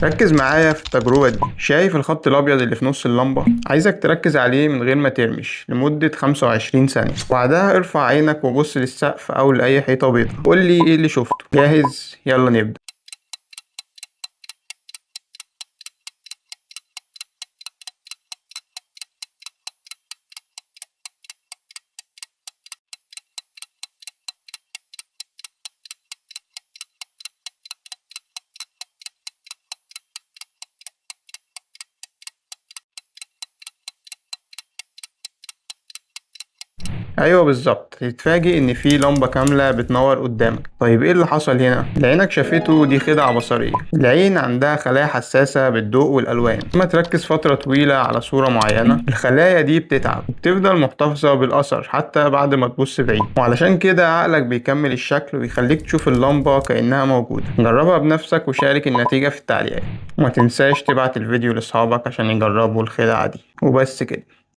ركز معايا في التجربة دي. شايف الخط الأبيض اللي في نص اللمبة؟ عايزك تركز عليه من غير ما ترمش لمدة 25 ثانية، وبعدها ارفع عينك وبص للسقف أو لأي حيطة بيضاء. قول لي إيه اللي شفته. جاهز؟ يلا نبدأ. ايوه بالظبط، تتفاجئ ان في لمبة كاملة بتنور قدامك. طيب ايه اللي حصل هنا؟ اللي عينك شافته دي خدعه بصريه. العين عندها خلايا حساسة بالضوء والالوان، لما تركز فترة طويلة على صوره معينة الخلايا دي بتتعب وبتفضل محتفظة بالاثر حتى بعد ما تبص بعيد، وعلشان كده عقلك بيكمل الشكل ويخليك تشوف اللمبة كانها موجودة. جربها بنفسك وشارك النتيجة في التعليقات، وما تنساش تبعت الفيديو لاصحابك عشان يجربوا الخدعه دي. وبس كده.